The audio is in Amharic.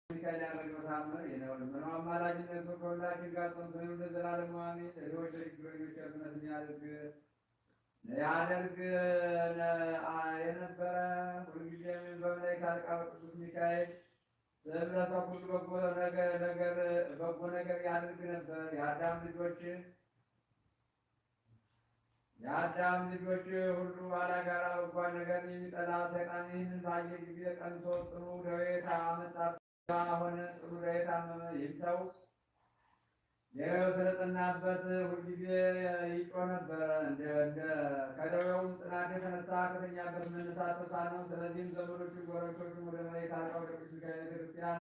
ሚካኤል ያደረገው ተአምር ይህ ነው። ልመናው አማላጅነቱ ከሁላችን ጋር ጸንቶ ይኑር ለዘላለሙ አሜን። ለድሆች ለችግረኞች ቸርነትን ያደርግ የነበረ ሁልጊዜም በመላእክት አለቃ በቅዱስ ሚካኤል ስም ለሰው ሁሉ በጎ ነገር ያደርግ ነበር። የአዳም ልጆች ሁሉ ባላጋራ በጎ ነገር የሚጠላ ሰይጣን ይህንን ባየ ጊዜ ቀንቶ ጽኑ ደዌ አመጣበት ሆነ። ጽኑ ደዌ ታመመ። ይህም ሰው ደዌው ስለጸናበት ሁልጊዜ ይጮህ ነበረ። ከደዌውም ጽናት የተነሳ ከተኛበት መነሳት ተሳነው። ስለዚህም ዘመዶቹ ጎረቤቶቹም ወደ መላእክት አለቃ ወደ ቅዱስ ሚካኤል ቤተክርስቲያን